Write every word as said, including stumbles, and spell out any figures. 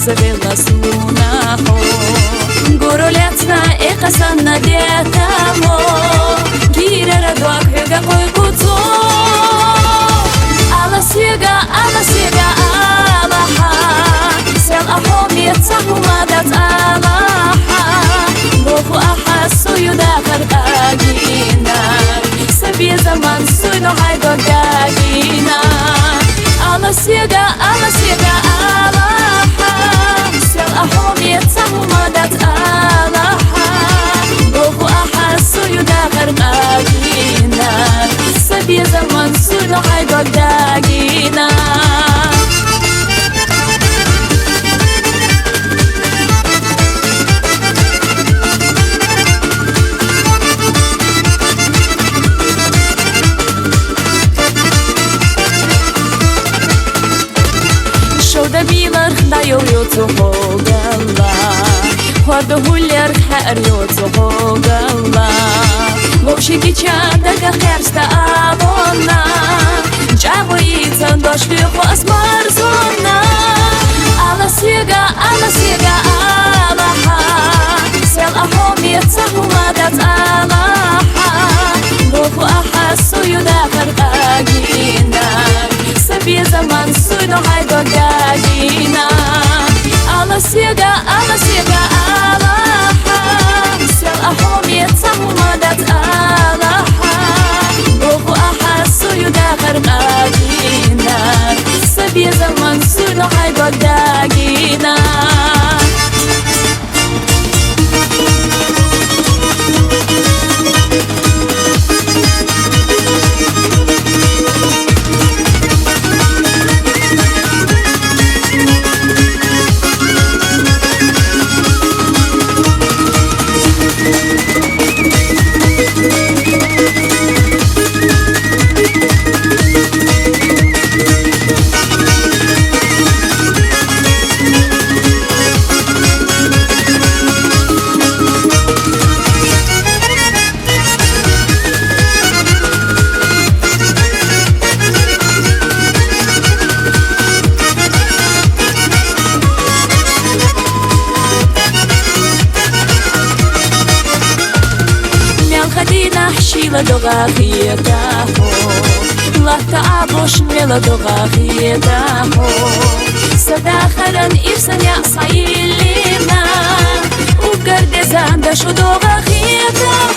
Сабелла сунахо гурулецна экъасанна детамо, гирара дуак хӀуга къуйкъуцо. Ала сига, ала сига, алаха, сел ахо мирца хӀумадац алаха. Боху аха суюда харкагина, сабезаман суйну хӀайгордагина. Ала сига, ала сига, алаха, сел ахо мирца хӀумадац алаха. Боху аха суюда харкагина, сабезаман суйну хӀайгордагина. Шовда биларх дайов йоцу хӀогалла, хӀорда гьуллерх хӀаъар йоцу хӀогалла. Вовшики чандака херста абона, чӀягӀуйцан дошлиху асмарзона. Ала сига, ала сига, алаха, сел ахо мирца хӀумадац алаха. Боху аха суюда харкагина, сабезаман суйну хӀайгордагина. Ала сига, ала сига, алаха, сел ахо мирца хӀумадац алаха. Боху аха суюда харкагина, сабезаман суйну хӀайгордагина. Мелхадина шила догӀа хетахо, латта абуш мела догӀа хетахо. Садахаран ирсаня сайилина, угар дезанда шу догӀа хетахо.